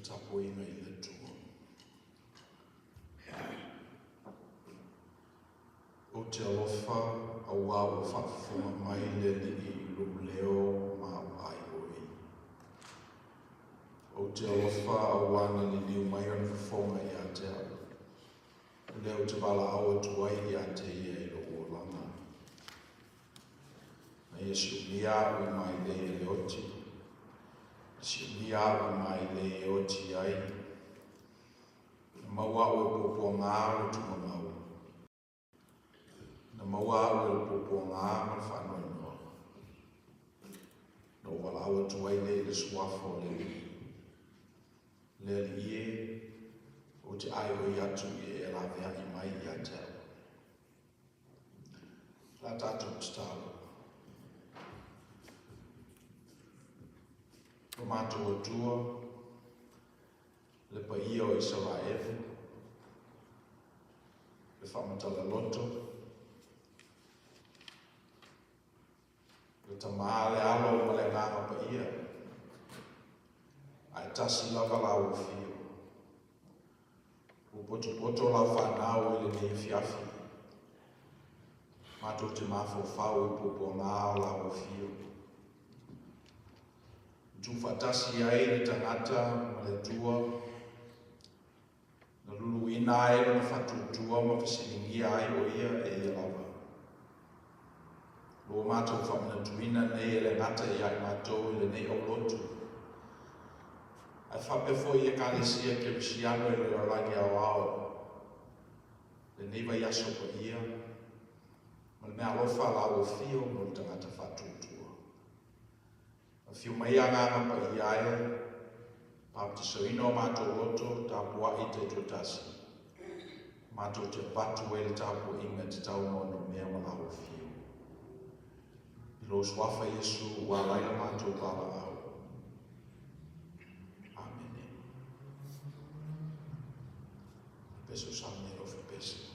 tapuaiga i le Atua. Ou te alofa auā ua faafofoga mai le Alii i lou leo ma au aioi. Ou te alofa auā na liliu mai ona fofoga ia te au, o lea ou te valaau atu ai ia te ia i lou olaga. Na ia siumia au i mailei a le oti, na siumia au i mailei e oti ai, Na maua au e puapuagā o le tuugamau. Na maua au e le puapuagā ma le faanoanoa. Na ou valaau atu ai lea i le suafa o le Alii. Le Alii e, ou te aioi atu ia e laveai mai ia te au. O le a tatou tatalo. Lo matou Atua, le paia o Isaraelu, le faamatala loto, le Tama, le Alo ma le Agaga Paia, ae tasi lava lau afio. Ua potopoto lau fanau i lenei afiafi, matou te mafaufau i puapuaga o lau afio. Tuufaatasi ai le tagata ma le Atua, na luluina ai lona faatuatua ma fesiligia ai o ia e ia lava. Ua matou faamanatuina nei e le gata ia i matou i lenei aulotu, ae faapea foi i Ekalesia Kerisiano i le lalolagi aoao lenei vaiaso paia ma le meaalofa a lau afio mo le tagata faatuatua. Afio mai Agaga Paia e, papatisoina o matou loto, tapuai taitoatasi, matou te avatu ai le tapuaiga tatau ma onomea ma lau afio. I lou suafa Iesu ua ala ai la matou valaau. Amene. Pese o sa nei o pese.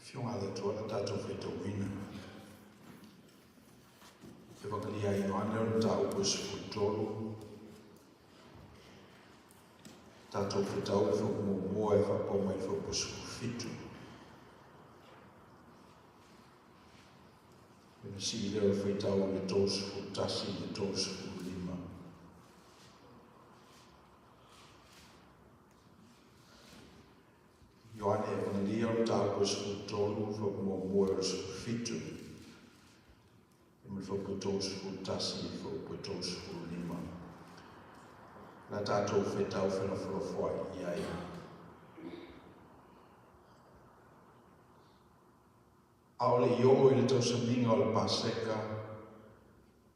Afioga a le Atua na tatou faitauina. Evakalia a Ioane o le mataupu e 13. Tatou faitau le fuaiupu muamua e faapau mai le fuaiupu 17. Ona sii lea o le faitau i le 31 i le 35. Ioane Evangelia o le mataupu e 13, fuaiupu muamua i le 17, ma le fuaiupu 31 i le fuaiupu 35. La tatou faitau felafolafoai i ai. A o le i oo i le tausamiga o le Paseka,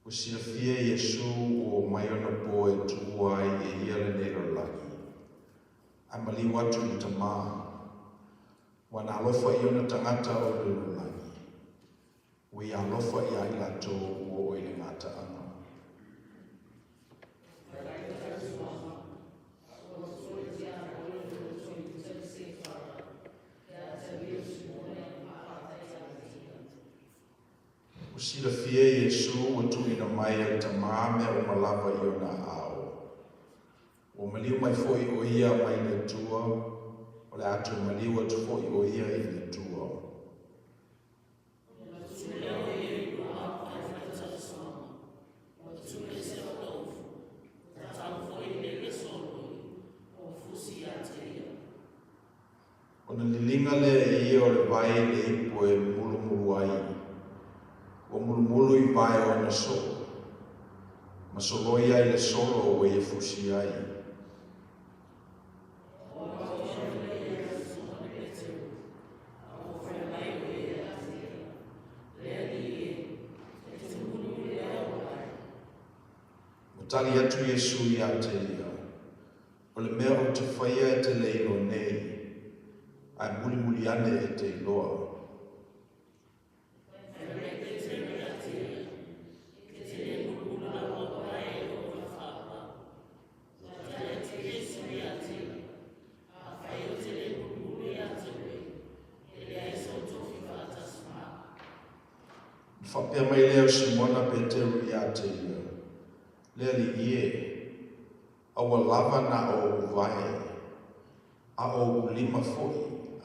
ua silafia e Iesū ua oo mai ona po e tuua ai e ia lenei lalolagi, ae maliu atu i le Tamā. Ua na alofa i ona tagata o le lalolagi, ua ia alofa iā i latou ua oo i le gataaga. Ua silafia e Iesū ua tuuina mai e le Tamā mea uma lava i ona aao. Ua maliu mai foi ʻo ia mai le Atua, o le a toe maliu atu foi ʻo ia i le Atua. Ona liliga lea e ia o le vai i le ipu e mulumulu ai, ua mulumulu i vae o ona soo, ma soloi ai le solo ua ia fusi ai. Ua tali atu Iesū iā te ia, O le mea ou te faia e te le iloa nei, ae mulimuli ane e te iloa. Ona faapea mai lea o Simona Peteru iā te ia, Le Alii e, a ua lava na o ou vae, a o ou lima foi,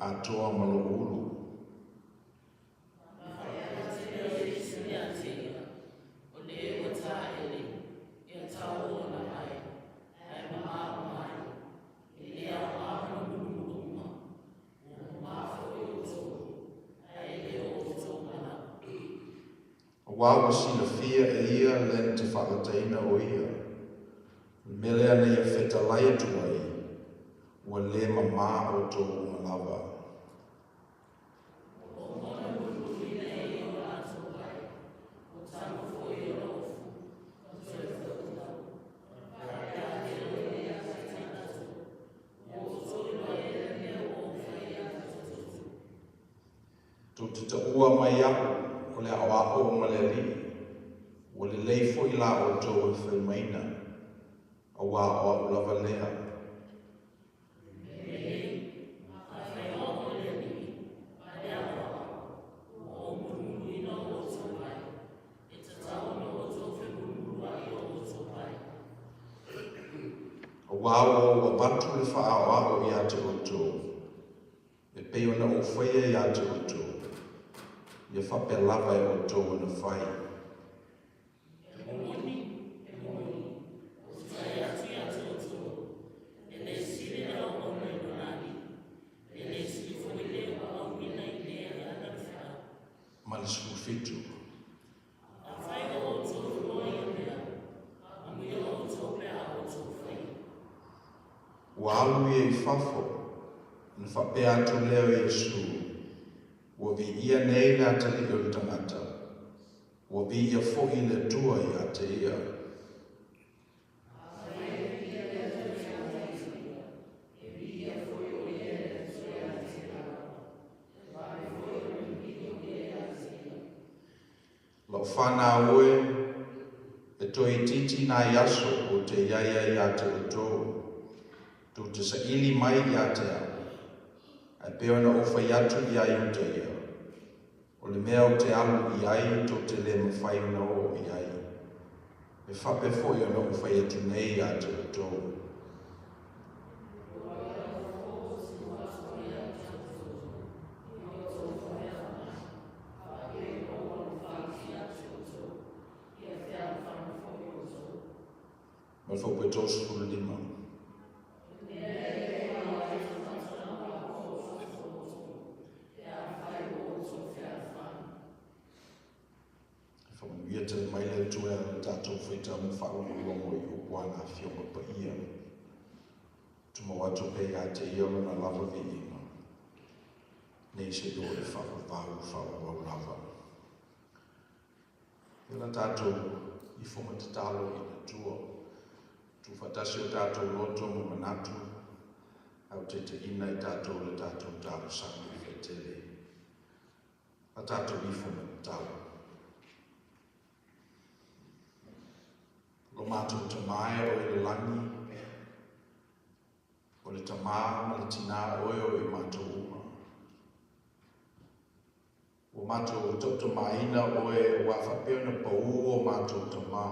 atoa ma lou ulu. Aua ua silafia e ia le na te faalataina o ia. O le mea lea na ia fetalai atu ai, ua lē mamā outou uma lava. Tou te taua mai iaʻu, o le aʻoaʻo ma le Alii, ua lelei foi la outou e fai maina, auā o aʻu lava lea. Auā ua ou avatu le faaʻaoaʻo iā te outou, E pei ona ou faia iā te outou, ia faapea lava e outou ona fai. E moni, e moni, ou te tai atu iā te outou, e le sili le auauna i lona alii, e le sili foi le ua auina i le e ana le feau. Ma le 17. Afai o outou iloa ia mea, amuia outou pe a outou faia. Ua alu ia i fafo, ona faapea atu lea o Iesū, Ua viia nei le atalii o le tagata, ua viia foi le Atua iā te ia. Lau whanau e, e toe itiiti nai aso ou te i ai ai iā te outou, tou te saili mai iā te au. Ae pei ona ou fai atu iā Iutaia, O le mea ou te alu i ai tou te le mafai ona oo i ai. E faapea foi ona ou fai atu nei iā te outou. Ma le fuaiupu e 35. E faamanuia tele mai le Atua e ala i le tatou faitau ma faalogologo i upu a Lana Afioga Paia. Tumau atu pea ia te Ia Lona lava viiga, nei seia oo i le faavavau faavavau lava. Ia la tatou ifo ma tatalo i le Atua, tuufaatasi o tatou loto ma manatu, ae ua taitaiina i tatou le tatou talosaga i faitele. La tatou ifo ma tatalo. Lo matou Tama e o i le lagi, o le Tama ma le Tinā oe o i matou uma. Ua matou tautamaina oe ua faapea ona pau o matou tama.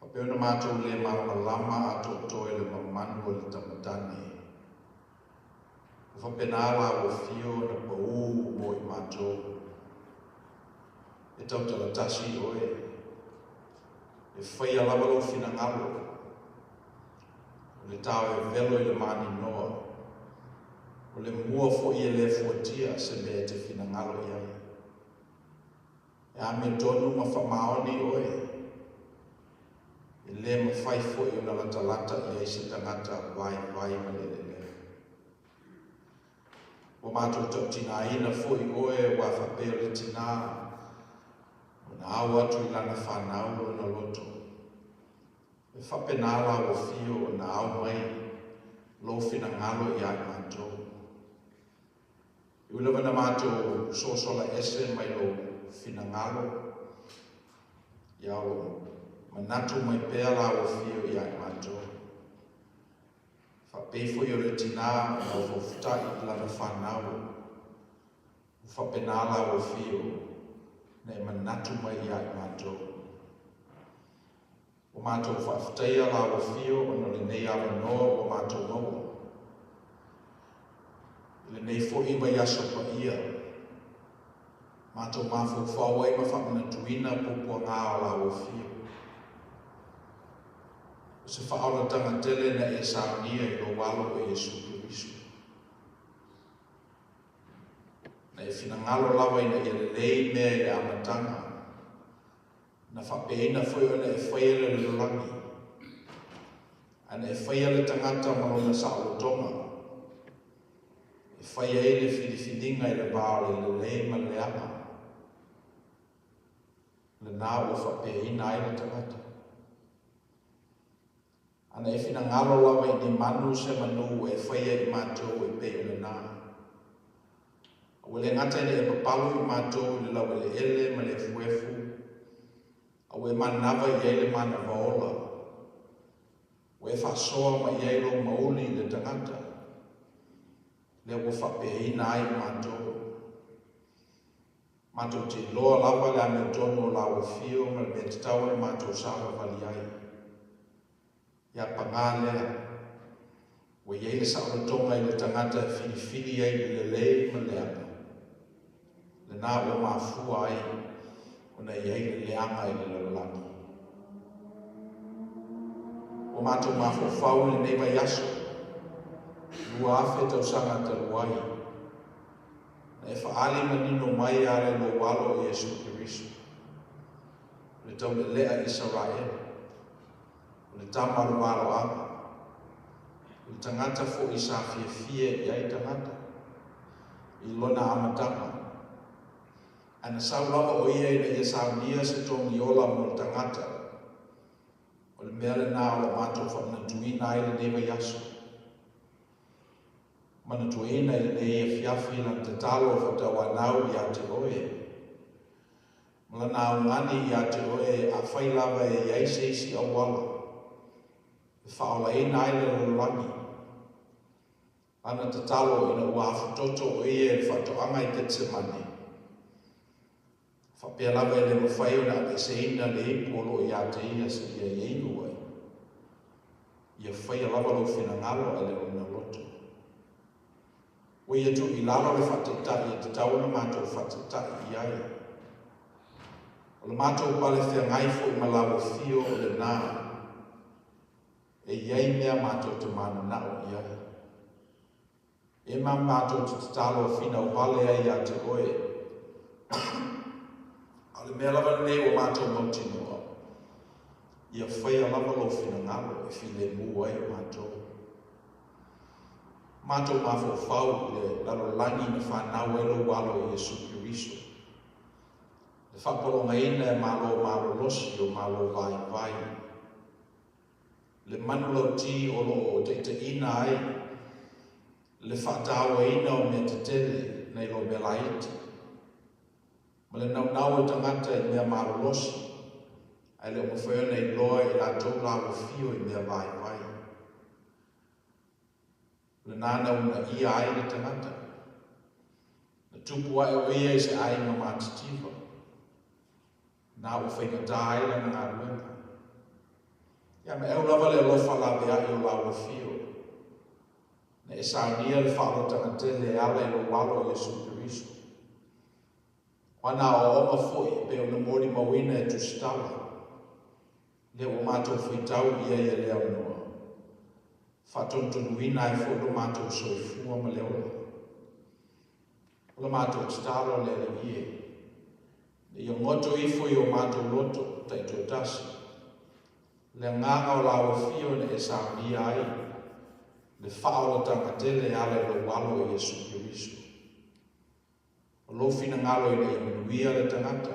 Faapea ona matou le malamalama atoatoa i le mamanu o le tamatane. Ua faapena la ua fio ona pau mo i matou. E tautala tasi oe. E faia lava lou finagalo. O le tao e velo i le maninoa. O le mua foi e le fuatia se mea e te finagalo i ai. E amiotonu ma faamaoni oe. E le mafai foi ona latalata i ai se tagata vaivai ma lelelea. Ua matou tautinaina foi oe ua faapea o le tinā ona ao atu i lana fanau lona loto. E faapena la ua fio ona ao mai lou finagalo iā i matou. E ui lava na matou sosola ese mai lou finagalo, ia o lou manatu mai pea la ua fio iā i matou. Faapei foi o le tinā ona ofaofutaʻi i lana fanau, ua faapena la ua fio na e manatu mai iā i matou. Ua matou faafetaia la ua fio ona o lenei avanoa ua matou maua. I lenei foi vaiaso paia, matou mafaufau ai ma faamanatuina puapuaga o la ua fio. O se faaolataga tele na e saunia i lou Alo o Iesu Keriso. Na e finagalo lava ina ia lelei mea i le amataga, na faapeaina foi ona e faia le lalolagi, ae na e faia le tagata ma lona saolotoga, e fai ai le filifiliga i le va o le lelei ma le leaga. Lena ua faapeaina ai le tagata. A na e finagalo lava i ni manu se manu ua e faia i matou e pei o lena. A ua le gata ina e papalo i matou i le laueleele ma le efuefu, a ua e manava i ai le manava ola, ua e faasoa mai i ai lou mauli i le tagata, lea ua faapeaina ai i matou. Matou te iloa lava le amiotonu o la ua fio ma le mea tatau ona matou savavali ai. Ia pagā lea, ua i ai le saolotoga i le tagata e filifili ai i le lelei ma le leaga. Lena ua mafua ai ona i ai le leaga i le lalolagi. Ua matou mafaufau i lenei vaiaso, 2000 tausaga talu ai, Na e faaali manino mai e ala i lou Alo o Iesu Keriso, o le taulelea i Isaraelu, o le tama o le valoaga, o le tagata foi sa fiafia i ai tagata, i lona amataga. Ae na sau lava o ia ina ia saunia se togi ola mo le tagata. O le mea lena o lo o matou faamanatuina ai lenei vaiaso. Manatuaina i lenei afiafi lana tatalo faatauanau ia te oe, ma lana augani ia te oe afai lava e i ai se isi auala e faaolaina ai le lalolagi. Lana tatalo ina ua afutoto o ia i le faatoaga i Ketsemane. Faapea lava e le mafai ona aveeseina le ipu o lo o ia te ia seia ia inu ai. Ia faia lava lou finagalo ae le o lona loto. Ua ia tuu i lalo le faataitai e tatau ona matou faataitai i ai. O le matou pale feagai foi ma lau afio o lena e i ai mea matou te mananao i ai. E ma matou te tatalo finau vale ai ia te oe. A o le mea lava lenei ua matou mautinoa, ia faia lava lou finagalo e filemu ai matou. Matou mafaufau i le lalolagi na fanau ai lou Alo Iesu Keriso, le faapologaina e malo malolosi o malo vaivai, le manulauti o lo o taitaiina ai le faatauaina o mea tetele nai lo mea laiti, ma le naunau o tagata i mea malolosi, ae le o mafai ona iloa e latou lauofio i mea vaivai. O lena na uunaia ai le tagata. Na tupu ae o ia i se aiga matitiva. Na ua faigata ai lana galuega. Ia ma eu lava le alofa laveai o lauofio. Na e saunia le faaolotaga tele e ala i lou Alo Iesu Keriso. O ana aoaoga foi e pei ona molimauina e Tusitala, lea ua matou faitau i ai e le aunoa, faatonutonuina ai foi lo matou soifua ma le ola. O la matou tatalo le Alii e, ina ia goto ifo i o matou loto taitoatasi, le agaga o lau afio na e saunia ai le faaolataga tele e ala i lou Alo Iesu Keriso. O lou finagalo ina ia manuia le tagata.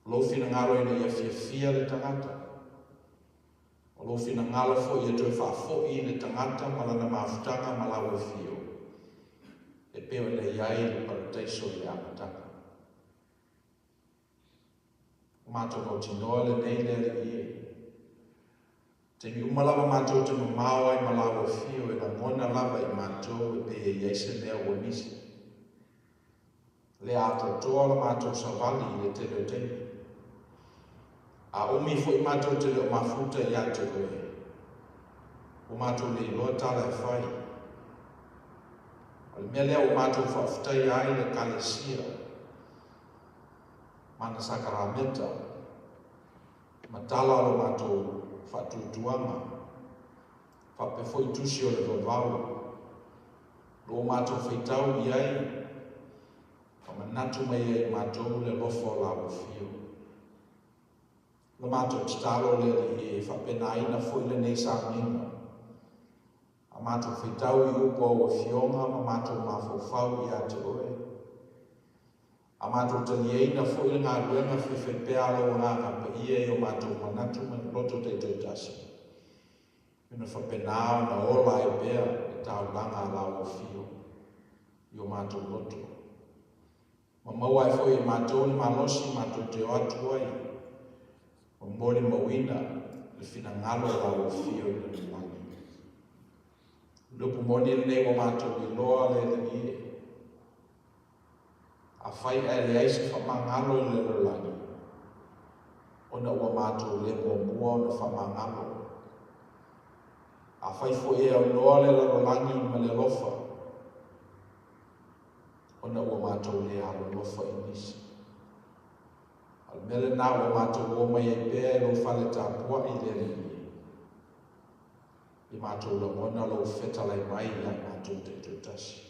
O lou finagalo ina ia fiafia le tagata. O lou finagalo foi ia toe faafoi le tagata ma lana mafutaga ma lau afio, e pei ona i ai le Parataiso i le amataga. Ua matou mautinoa lenei le Alii e. Taimi uma lava matou te mamao ai ma lau afio e lagona lava i matou e pei e i ai se mea ua misi. Le atoatoa la matou savali i le tele o taimi. A umi foi matou te le o mafuta ia te oe, ua matou le iloa tala e fai. O le mea lea ua matou faafetaia ai le Ekalesia ma ana sakarameta ma tala o lo matou faatuatuaga, faapea foi tusi o le vavau, lo ua matou faitau i ai, famanatu mai ai i matou le alofa o lau afio. O le matou tatalo le Alii e faapenaina foi lenei sauniga, a matou faitau i upu a ou afioga ma matou mafaufau ia te oe, A matou taliaina foi le galuega faifaipea a lou Agaga Paia i o matou manatu ma loto taitoatasi, ona faapena ona ola ai pea le taulaga a lau Afio i o matou loto. Ma maua ai foi e matou le malosi matou te o atu ai ma molimauina le finagalo o lau Afio i le lalolagi. O le upu moni lenei ua matou iloa le Alii e. Afai ae leai se faamagalo i le lalolagi, ona ua matou le muamua ona faamagalo. Afai foi e aunoa le lalolagi ma le alofa, ona ua matou le alolofa i nisi. A o le mea lena ua matou o mai ai pea i lou fale tapuai i le Alii e, ia matou lagona lou fetalai mai ia matou taitoatasi.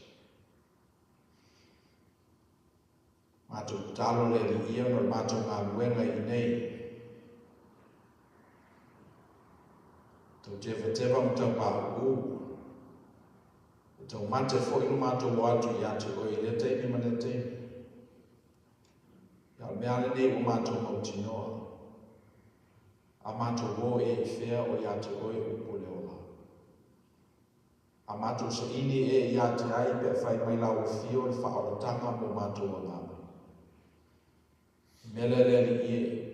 Matou tatalo le Alii ona o le matou galuega i inei. Tau tevateva ma tau pauu. E taumate foi lo matou o atu ia te oe i lea taimi ma lea taimi. Ia o le mea lava lenei ua matou mautinoa. A matou o ea i fea o ia te oe upu o le ola. A matou saili ea ia te ai pe a fai mai lau afio le faaolataga mo matou agaga. Mea lea le Alii e,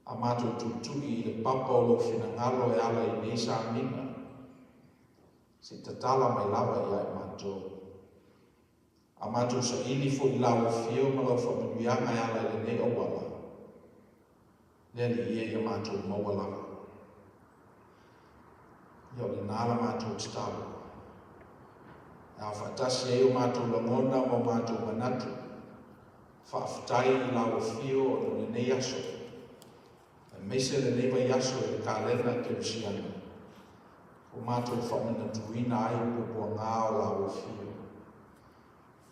a matou tuitui i le papa o lou finagalo e ala i nei sauniga. Se i tatala mai lava ia i matou. A matou saili foi i Lau Afio ma Lau faamanuiaga e ala i lenei auala, le Alii e, ia matou maua lava. Ia o lena la matou tatalo. E ao faatasi ai o matou lagona ma o matou manatu, faafetai i Lau Afio ona o lenei aso, aemaise lenei vaiaso i le kalena kerisiano, ua matou faamanatuina ai puapuaga o Lau Afio.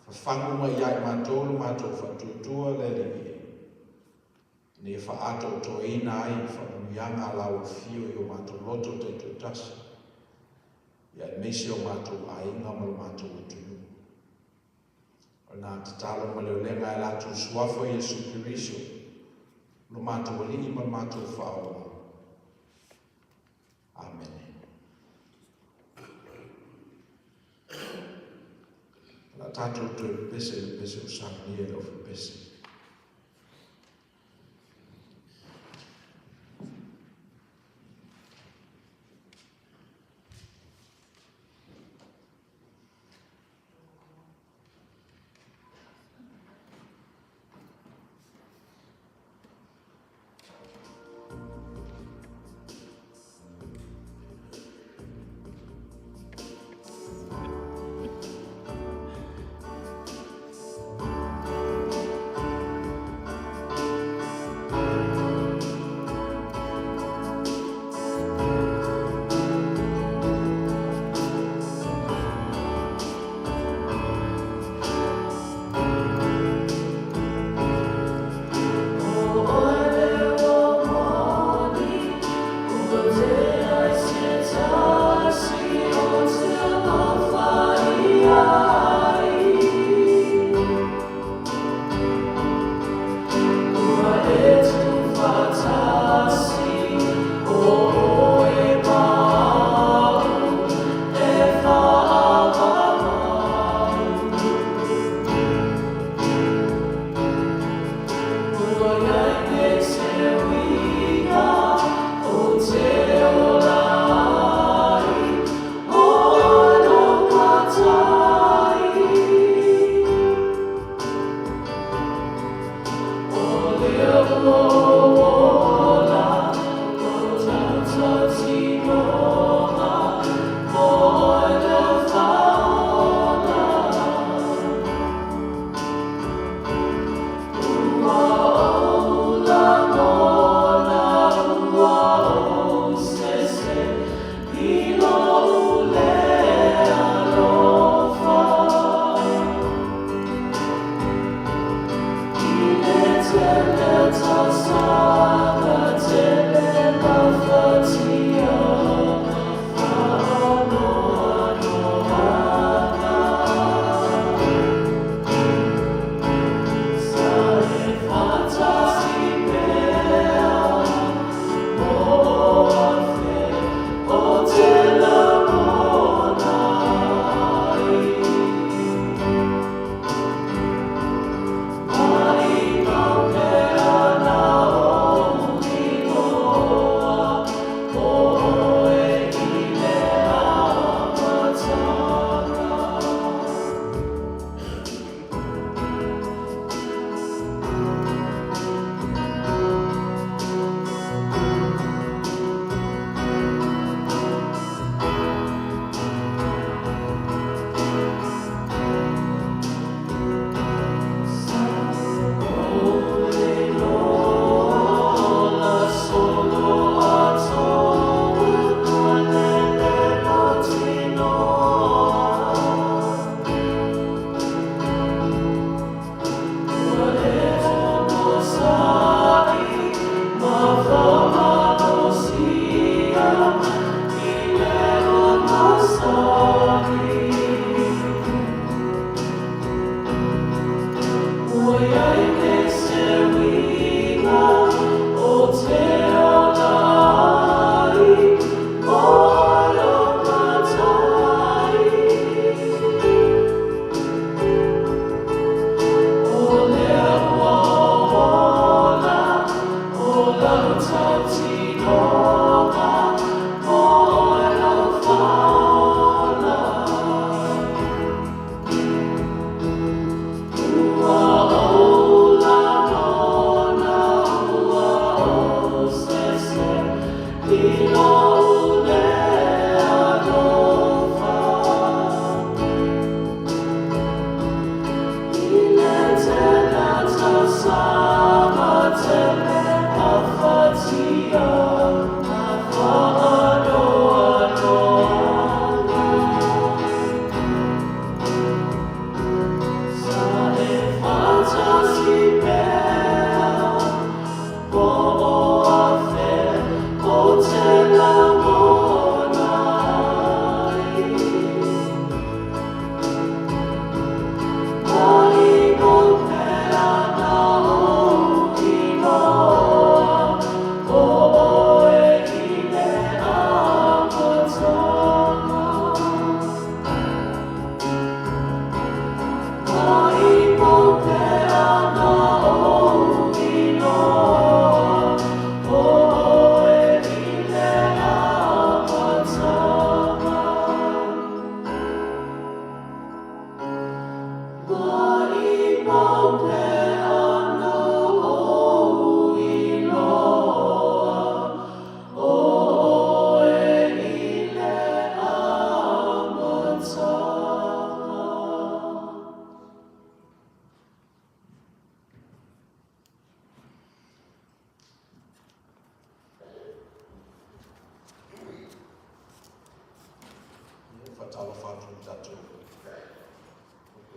Fafagu mai ia i matou lo matou faatuatua le Alii e, ina ia faaatoatoaina ai faamanuiaga a Lau Afio i o matou loto taitoatasi, ia aemaise o matou aiga ma lo matou atunuu. O lena tatalo ma le olega e latou suafa o Iesu Keriso, lo matou Alii ma lo matou Faaola. Amene. O le a tatou toe pepese i le pese o saunia i le ofi pese.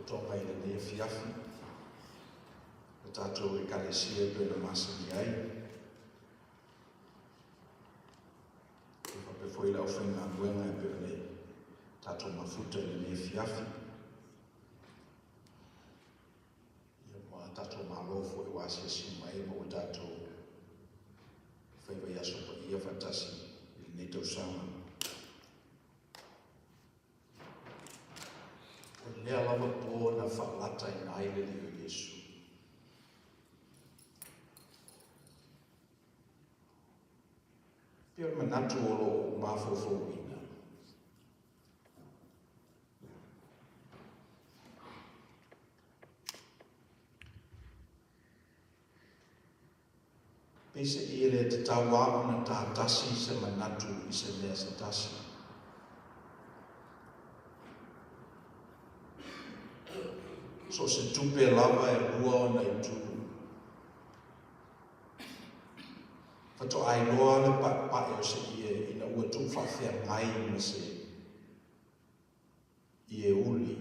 Tonga i lenei afiafi, le tatou Ekalesia e pei ona masani ai. E faapea foi le aufaigaluega e pei ona tatou mafuta i lenei afiafi. Ia ma tatou malo foi ua asiasi mai ma ua tatou faiva i aso paia faatasi i lenei tausaga. O lea lava po na faalataina ai le Alii o Iesu. Pei o le manatu o lo o mafaufauina. Peiseai e le tatau lava ona ta tasi se manatu i se mea se tasi. So o se tupe lava e lua ona itu. Faatoa iloa le paepae o se ie ina ua tuufaafeagai ma se ie uli.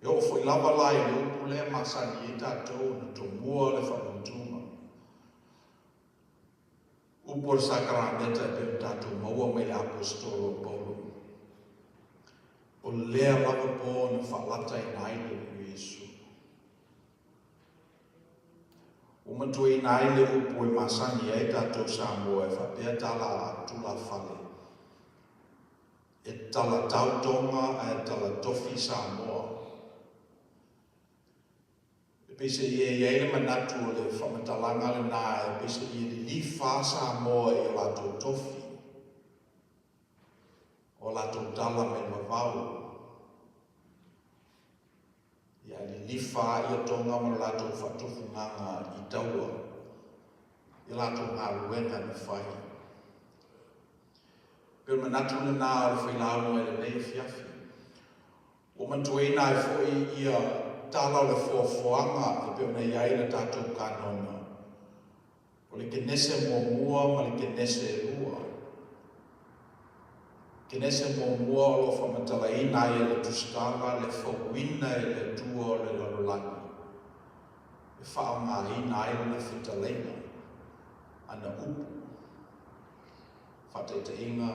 E oo foi lava la i le upu lea e masani ai tatou ona tomua le faamautuga. Upu o le sakarameta e pei ona tatou maua mai le Aposetolo o Paulo. O lea lava po na faalataina ai le Alii Iesu. Ua matuaina ai le upu e masani ai tatou Samoa e faapea tala a tulafale, e tala tau Tonga ae tala tofi Samoa. E peiseai e i ai le manatu o le faamatalaga lena e peiseai e lilifa Samoa i o latou tofi, o latou tala mai le vavau. Ia lilifa ia Tonga ma lo latou faatufugaga i taua i latou galuega na fai. Pei o le manatu lena o le failauga i lenei afiafi. Ua mantuaina ai foi ia tala o le foafoaga e pei ona i ai le tatou kanona. O le Kenese muamua ma le Kenese e lua. Kenese muamua o lo o faamatalaina ai e le Tusitala le fauina e le Atua o le lalolagi e faaaogaina ai lana fetalaiga, ana upu, faataitaiga,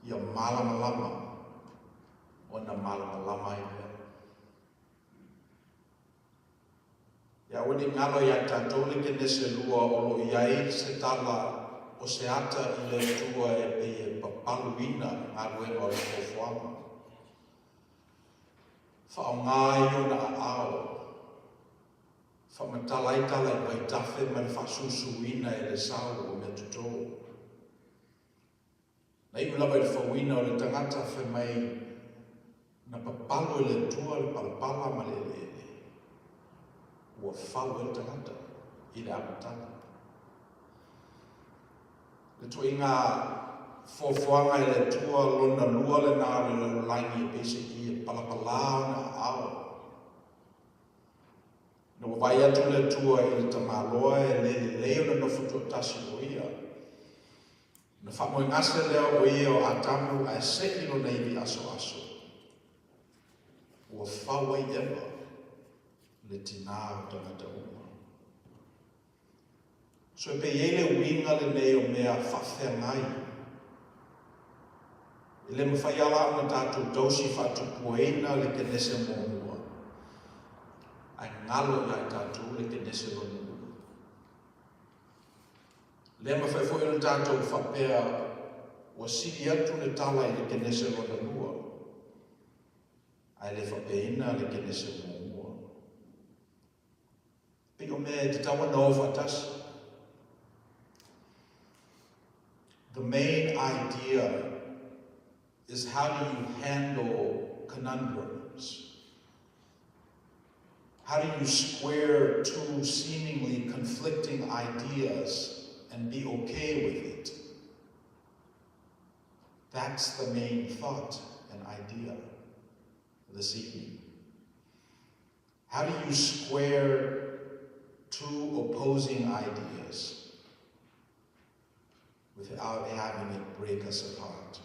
ia malamalama ona malamalama ai lea. Ia aua ne i galo ia i tatou le Kenese lua o lo o i ai se tala o se ata i le Atua e pei e papaluina galuega o le foafoaga. Faaaoga ai ona aao, faamatala ai tala i vaitafe ma le faasusuina e le sau o meatoto. Na iu lava i le fauina o le tagata fai mai na papalo e le Atua le palapala ma le eleele, ua fau ai le tagata i le amataga. Le tuaiga foafoaga e le Atua lona lua lena o le lalolagi e peiseai e palapala ona aao. Ina ua vaai atu le Atua i le tamaloa e le lelei ona nofo toatasi o ia, Ona faamoegase lea o ia o Atamu ae se'i lona ivi asoaso. Ua fau ai Eva, le tinā o tagata uma. So e pei e i ai le uiga lenei o mea faafeagai. E le mafai lava la ona tatou tausi faatupuaina le Kenese muamua, ae galo ia i tatou le Kenese lona lua. Le mafai foi ona tatou faapea ua sili atu le tala i le Kenese lona lua, ae le faapeaina le Kenese muamua. Pei o mea e tatau ona o faatasi. The main idea is how do you handle conundrums? How do you square two seemingly conflicting ideas and be okay with it? That's the main thought and idea this evening. How do you square two opposing ideas without having it break us apart?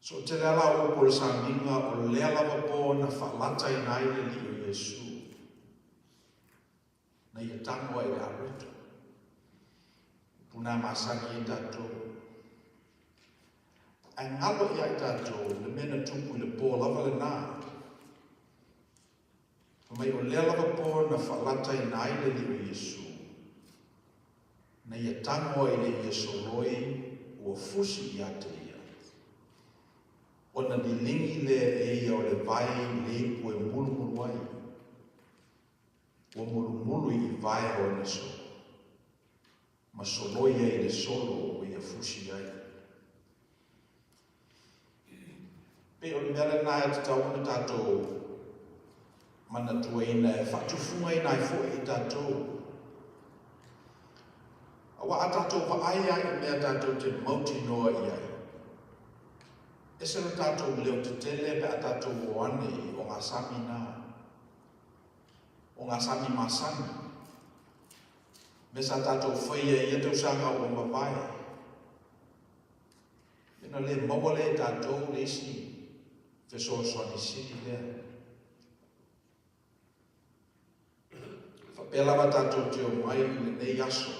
So o tele lava o upu o le sauniga o lea lava po na faalataina ai le Alii o Iesu, na ia tago ai i le aweto. Upu na masani ai tatou. Ae galo ia i tatou le mea na tupu i le po lava lena. Fai mai o lea lava po na faalataina ai le Alii o Iesu, na ia tago ai i le ie soloi ua fusi ia te ia, ona liligi lea e ia o le vae i le ipu e mulumulu ai, ua mulumulu i vae o ona soo, ma soloi ai le solo ua ia fusi ai. Pei o le mea lena e tatau ona tatou manatuaina e faatufugaina ai foi i tatou. Aua a tatou vaai lava i mea tatou te mautinoa i ai, ese lo tatou leo tetele pe a tatou o ane i ogasami na, ogasami masani, mea sa tatou faia i ia tausaga ua mavae. Ina le maua lea e tatou le isi fesoasoani sili lea. Faapea lava tatou te omai i lenei aso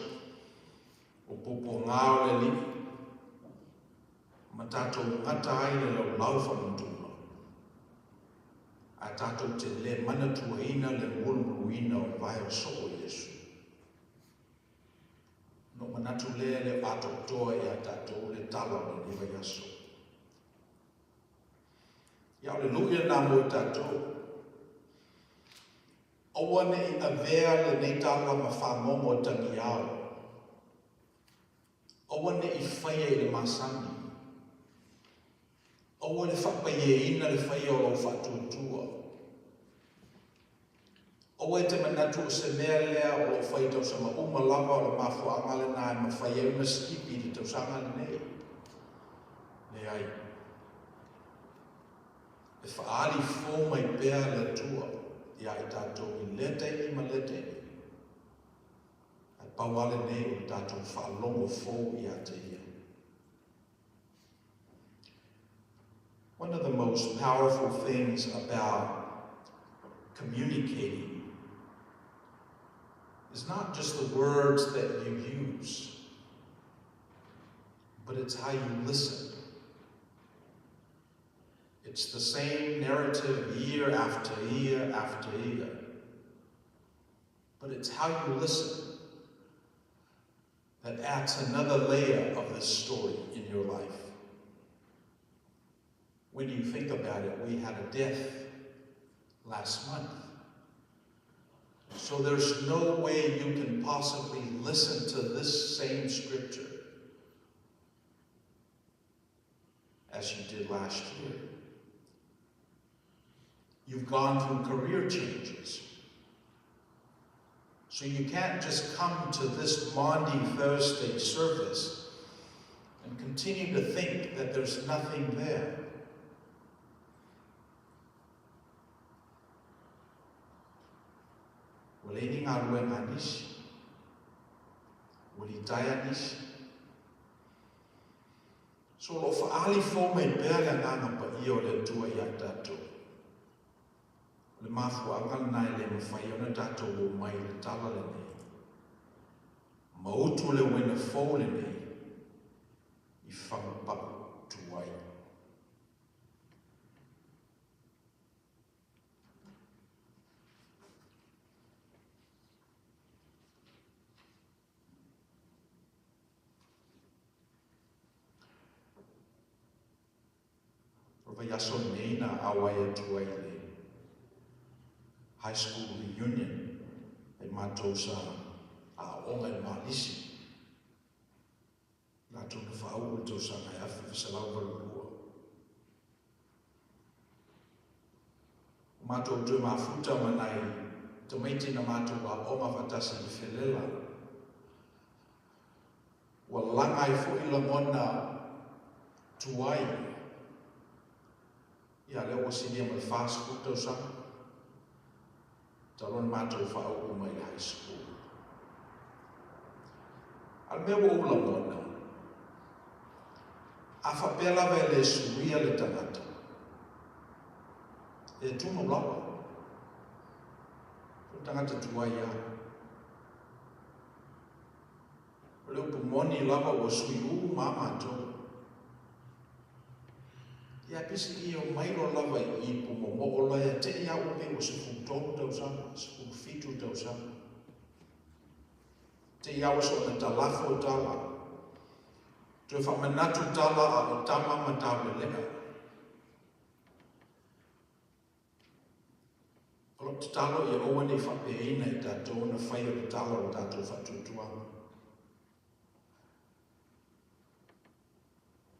o puapuaga o le Alii ma tatou gata ai le laulau faamantuga, ae tatou te le manatuaina le mulumuluina o le vae o soo o Iesu. Ona ou manatu lea e le o atoatoa ia tatou le tala o lenei vaiaso. Ia o le lui lena mo i tatou. Aua ne i avea lenei tala ma fagogo tagiao. Aua ne i faia i le masani. Aua le faapaieina le faia o lou faatuatua. Aua e te manatu o se mea lea o lo o fai i tausaga uma lava o le mafuaaga lena e mafai ai ona sikipi i le tausaga lenei. Leai. E faaali fou mai pea le Atua ia i tatou i lea taimi ma lea taimi. Ae pau lava lenei o le tatou faalogo fou ia te Ia. One of the most powerful things about communicating is not just the words that you use, but it's how you listen. It's the same narrative year after year after year. But it's how you listen that adds another layer of this story in your life. When you think about it, we had a death last month. So there's no way you can possibly listen to this same scripture as you did last year. You've gone through career changes. So you can't just come to this Maundy Thursday service and continue to think that there's nothing there. Ua leai ni galuega a nisi. Ua litaea nisi. So o lo o faaali fou mai pea le Agaga Paia o le Atua ia i tatou. O le mafuaaga lena e le mafai ona tatou omai i le tala lenei. Mautu le uena fou lenei i fagupau tuai. O le vaiaso lenei na auai atu ai i le High School Reunion ai matou sa aooga i Malisi. Latou na faauu i le tausaga e 1982. Ua matou toe mafuta ma nai tamaiti na matou aoga faatasi i Felela. Ua laga ai foi lagona tuai. Ia, lea ua silia ma le 40 tausaga talu ona matou faauu mai le high school. A o le mea ua ou lagona, A faapea lava e le suia le tagata, e tumau lava. O le tagata tuai lava. O le upu moni lava ua sui uma a matou. Ia pisi i o mai loa lava i i pumomoo la ia te i au pei ua 13 tausaga, 17 tausaga. Te i au soona talafo tala. Toe faamanatu tala a o tama ma taulelea. O lau tatalo ia aua ne i faapeaina i tatou ona fai o le tala o le tatou faatuatuaga.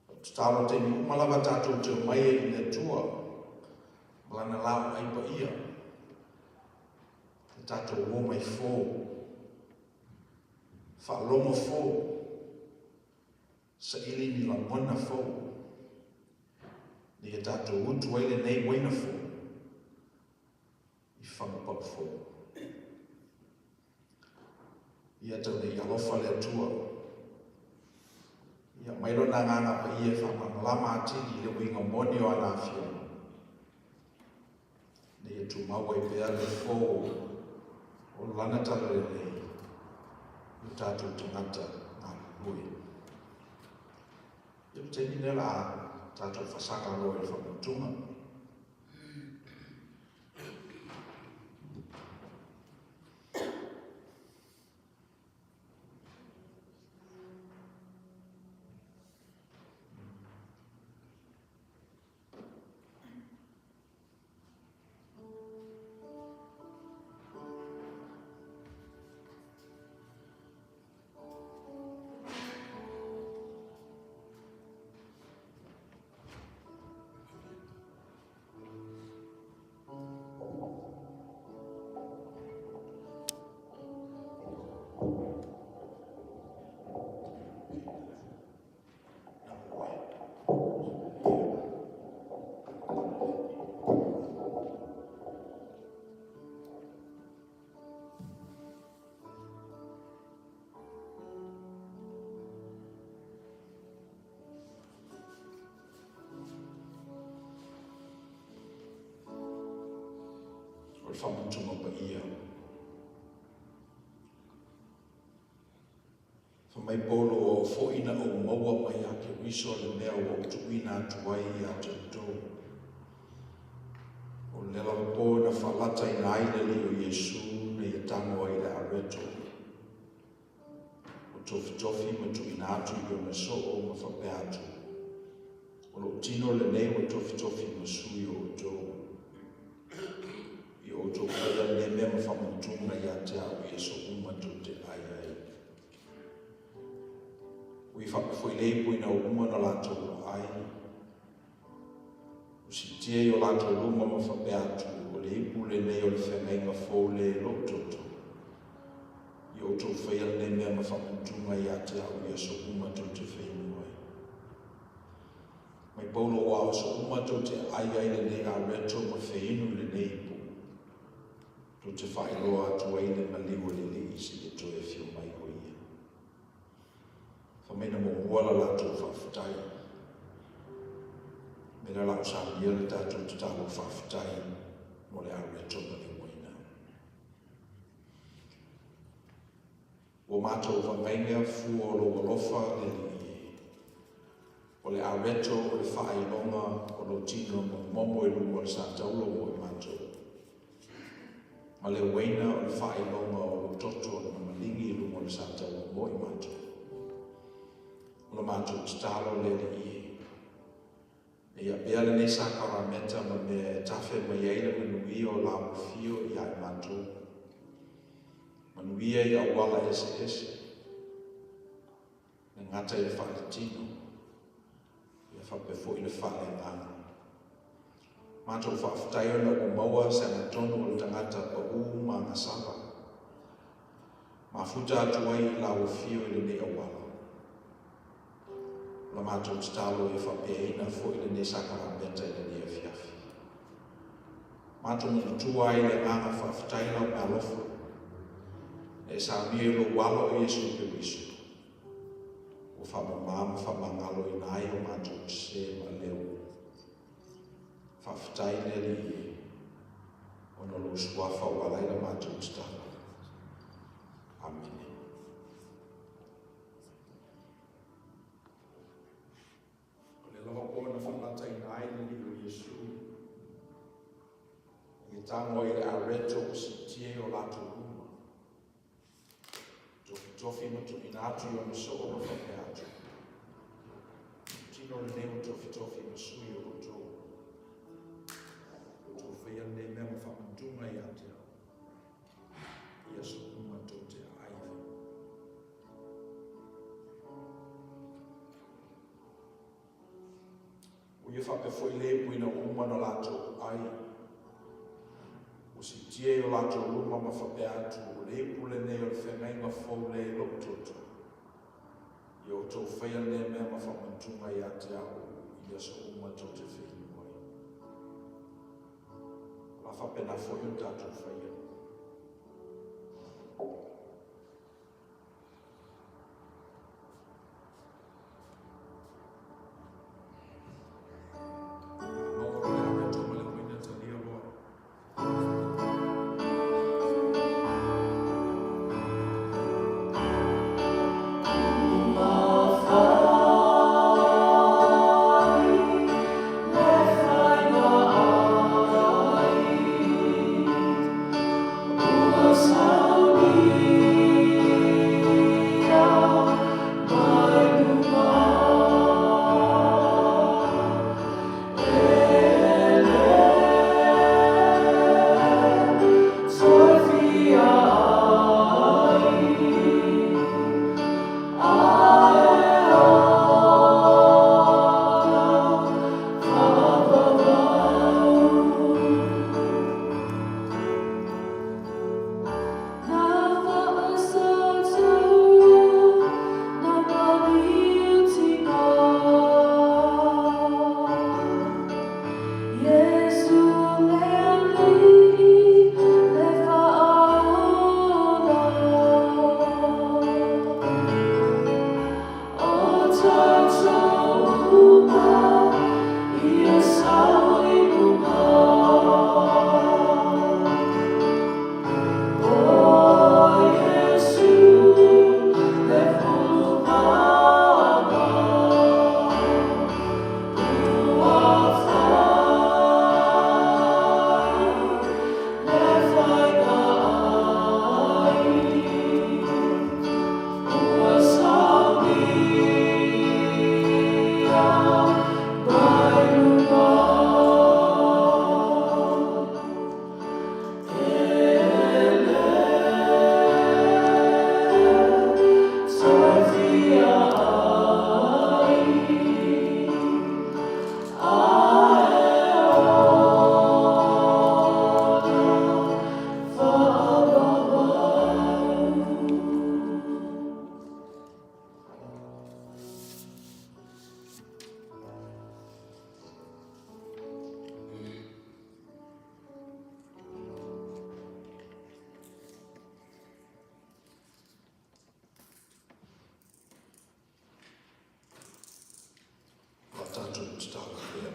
O le tatalo taimi uma lava tatou te omai ai i le Atua ma lana laoai paia, le tatou o mai fō, faalogo fō, saili ni lagona fou, ina ia tatou utu ai lenei uaina fou i fagupau fou. Ia tau nei alofa le Atua. Ia mai lona agaga paia e faamalamalama atili i le uiga moni o ana afioga. Ina ia tumau ai pea le fou o lana talalelei i o tatou tagata galulue. Ia o le taimi lea o le a tatou fasaga loa i le faamanatuga. O le faamanatuga paia. Fai mai Paulo, Ua oo foi na ou maua mai ia Keriso le mea ua ou tuuina atu ai ia te outou. O le lava po na faalataina ai le Alii o Iesu na ia tago ai i le areto. Ua tofitofi ma tuuina atu i ona soo ma faapea atu, O lou tino lenei ua tofitofi ma sui o outou. I outou faia lenei mea ma faamanatuga ia te au i aso uma tou te ai ai. Ua i faapea foi le ipu ina ua uma ona latou ai. Ua siitia i o latou luma ma faapea atu, O le ipu lenei o le feagaiga fou le i lou toto. I outou faia lenei mea ma faamanatuga ia te au i aso uma tou te feinu ai. Mai Paulo ua aso uma tou te ai ai lenei areto ma feinu i lenei ipu, tou te faailoa atu ai le maliu o le Alii seia toe afio mai o ia. Fai mai na muamua la latou faafetai. Me la lau saunia le tatou tatalo faafetai mo le areto ma le uaina. Ua matou vagaiga fua o lou alofa le Alii e. O le areto o le faailoga o lou tino momomo i luga o le satauro mo i matou. Ma le uaina o le faailoga o lou toto na maligi i luga o le satauro mo i matou. O la matou tatalo le Alii e. E ia pea lenei sakarameta ma mea e tafe mai ai le manuia o laulufio ia i matou. Manuia i auala eseese, le gata i le faaletino, ia faapea foi le faaleagaga. Matou faafetai ona ua maua se agatonu o le tagata pau ma agasala. Mafuta atu ai i lauafio i lenei auala. O la matou tatalo ia faapeaina foi lenei sakarameta i lenei afiafi. Matou manatua ai le agaga faafetai lau meaalofa, na e saunia i lou alo o Iesu Keriso. Ua faamamā ma faamagaloina ai o matou sesē ma leo. Faafetai le Alii e, ona o lou Suafa ua ala ai la matou tatalo. Amene. O lea lava po na faalataina ai le Alii o Iesu i le tago ai i le areto ua siitia i o latou luma. Tofitofi ma tuuina atu i ona soo ma faapea atu, Tino lenei ua tofitofi ma sui o outou. Outou faia lenei mea ma faamantuga ia te au, i aso uma tou te aai ai. Ua ia faapea foi le ipu ina ua uma ona latou ai. Ua siitia i o latou luma ma faapea atu, O le ipu lenei o le feagaiga fou lea i lou toto. Ia outou faia lenei mea ma faamantuga ia te au i aso uma tou te feinu ai. O le a faapena foi ona tatou faia. O a tatou tatalo pea.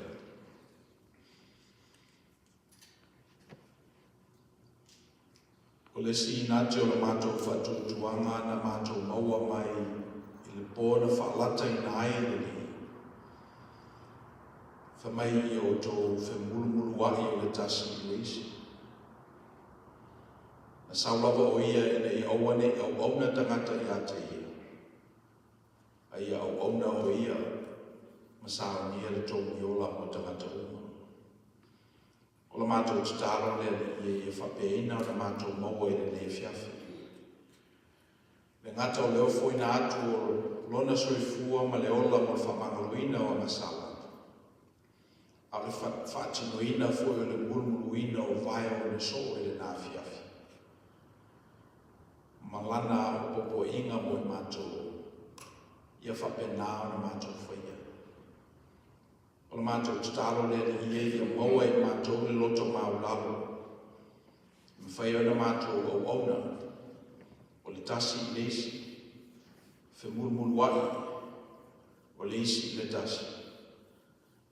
O le isi inati o le matou faatuatuaga na matou maua mai i le po na faalataina ai le Alii, fai mai ia outou femulumuluai o le tasi i le isi. Na sau lava o ia ina ia aua ne i auauna tagata ia te ia, a ia auauna o ia ma saonia le togi ola mo tagata uma. O la matou tatalo le Alii ia faapeaina ona matou maua i lenei afiafi. Le gata o le ofoina atu o lona soifua ma le ola mo le faamagaloina o agasala, a o le faatinoina foi o le mulumuluina o vae o ona soo i lena afiafi. Ma lana aopopoiga mo i matou, ia faapena ona matou faia. O le matou tatalo le Alii e ia maua e matou le loto maulalo, e mafai ai ona matou auauna o le tasi i le isi, femulumuluai. O le isi i le tasi,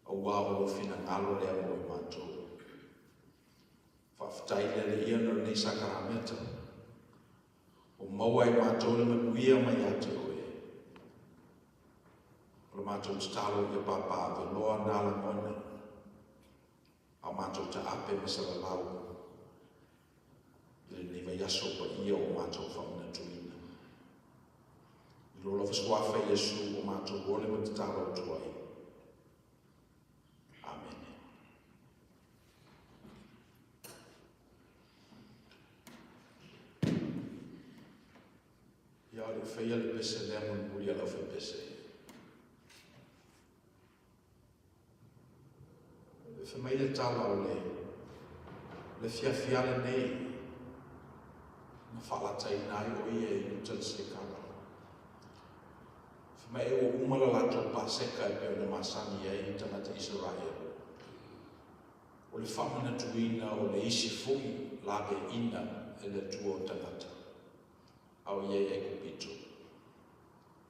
auā o lou finagalo lea mo i matou. Faafetai le Alii ona o lenei sakarameta, ua maua e matou le manuia mai ia te oe. O le matou tatalo ia papaaveloa na lagona, a o matou taape ma salalau i lenei vaiaso paia ua matou faamanatuina. I lo lava suafa Iesu ua matou ole ma tatalo atu ai. Amene. Ia o le faia le pese lea mulimuli a le aufaipese. Fai mai le tala o le le afiafi lava lenei na faalataina ai o ia i uta i le sekala. Fai mai ua uma le latou Paseka e pei ona masani ai tagata Isaraelu. O le faamanatuina o le isi foi laveaiina e le Atua o tagata a o i ai Aikupito.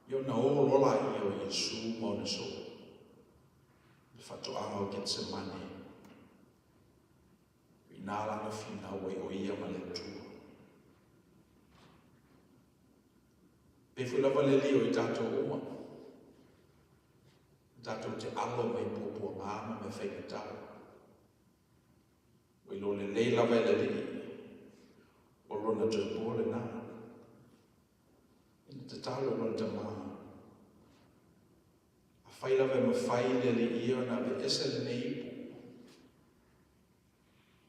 Ia ona o loa laia o Iesu ma ona soo i le faatoaga o Getsemane. O i ina lana finau ai o ia ma le Atua. Pei foi lava le alii o i tatou uma, tatou te alo mai puapuaga ma mea faigata. Ua iloa lelei lava e le Alii, o lona toe po lena. Ina tatalo i lona Tama. Afai lava e mafai le Alii ia ona aveese lenei ipu,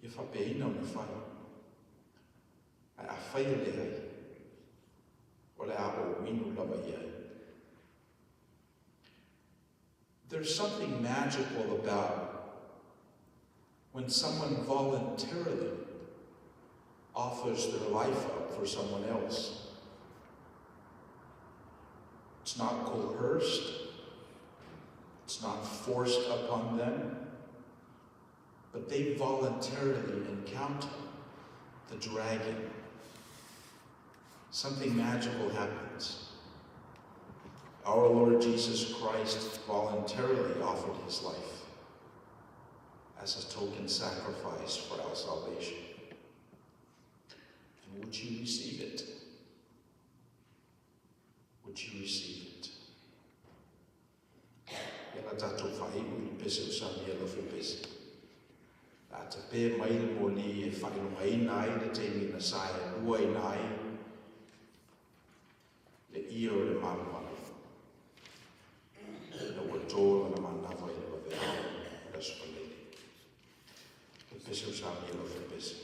ia faapeina ona fai. Ae afai e leai, o le a ou inu lava i ai. There's something magical about when someone voluntarily offers their life up for someone else. It's not coerced. It's not forced upon them. But they voluntarily encounter the dragon. Something magical happens. Our Lord Jesus Christ voluntarily offered his life as a token sacrifice for our salvation. And would you receive it? Would you receive it? Ia la tatou faaiu i le pese o Samiela Lofepese. A tape mai le moli e faailogaina ai le taimi na saeluaina ai le ie o le malumalu. Ina ua to lana manava i le vaveao o le Aso Faraile. Le pese o Samiela Lofepese.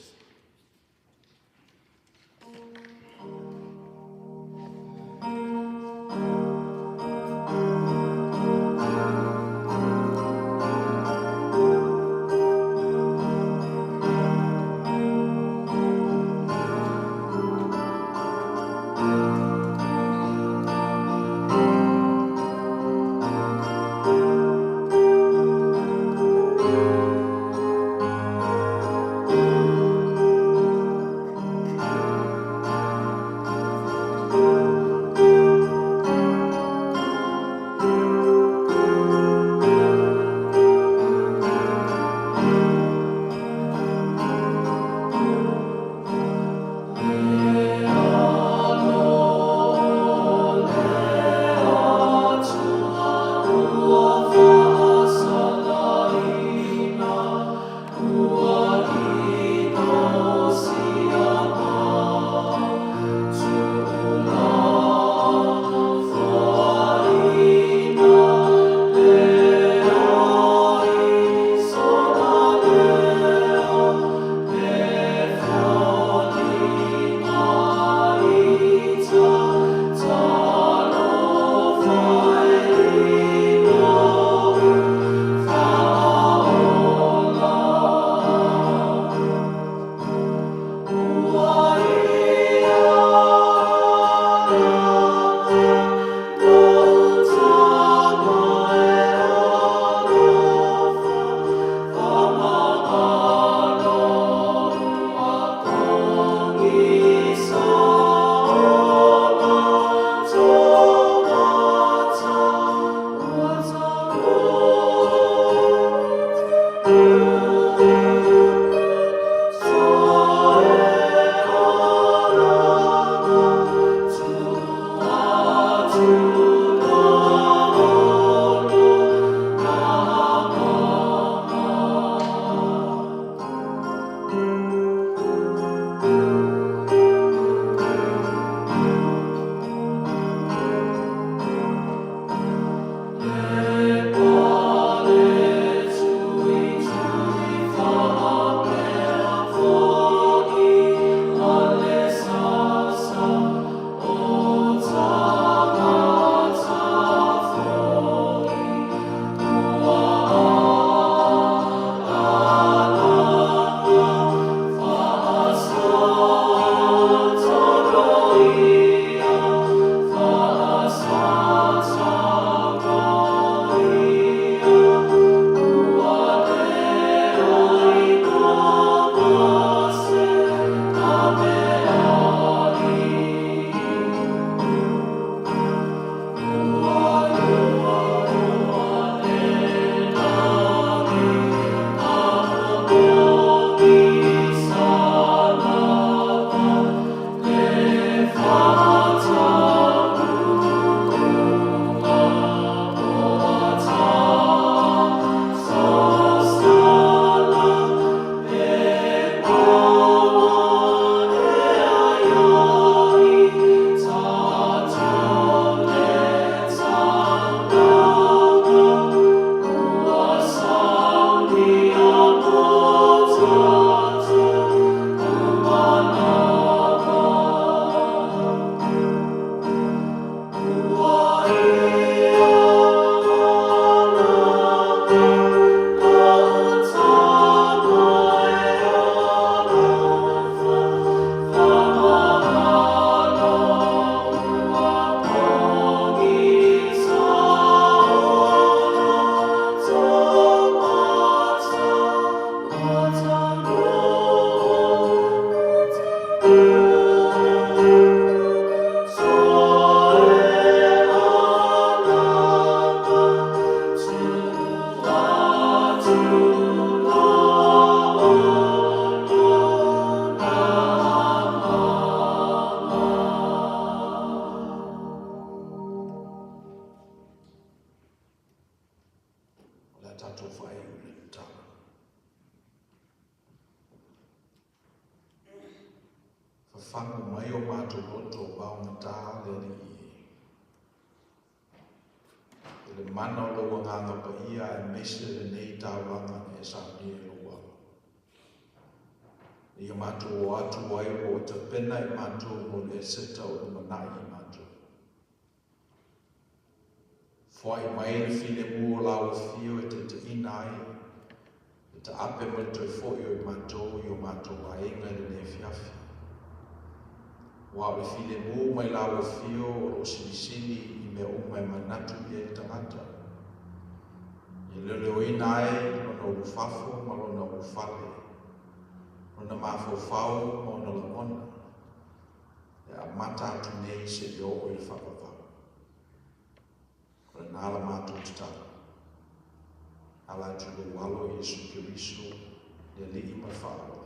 Le a tatou faaiu i le tatalo. Fafagu mai o matou loto ua augata le Alii e. I le mana o lou Agaga Paia aemaise lenei taulaga na e saunia i lou alo. Ia matou o atu ai ua o tapena i matou mo le Eseta o lumanai i matou. Foai mai le filemu o lau afio e taitaiina ai le taape ma le toe foi o i matou i o matou aiga i lenei afiafi. Aua o le filemu mai lau afio o lo o silisili i mea uma e manatu i ai le tagata, e leoleoina ai lona ulufafo ma lona ulufale, lona mafaufau ma ona lagona. E amata atu nei seia oo i le faavavau. O lena la matou tatalo. Ala atu i lou Alo Iesu Keriso, le Alii ma le Faaola.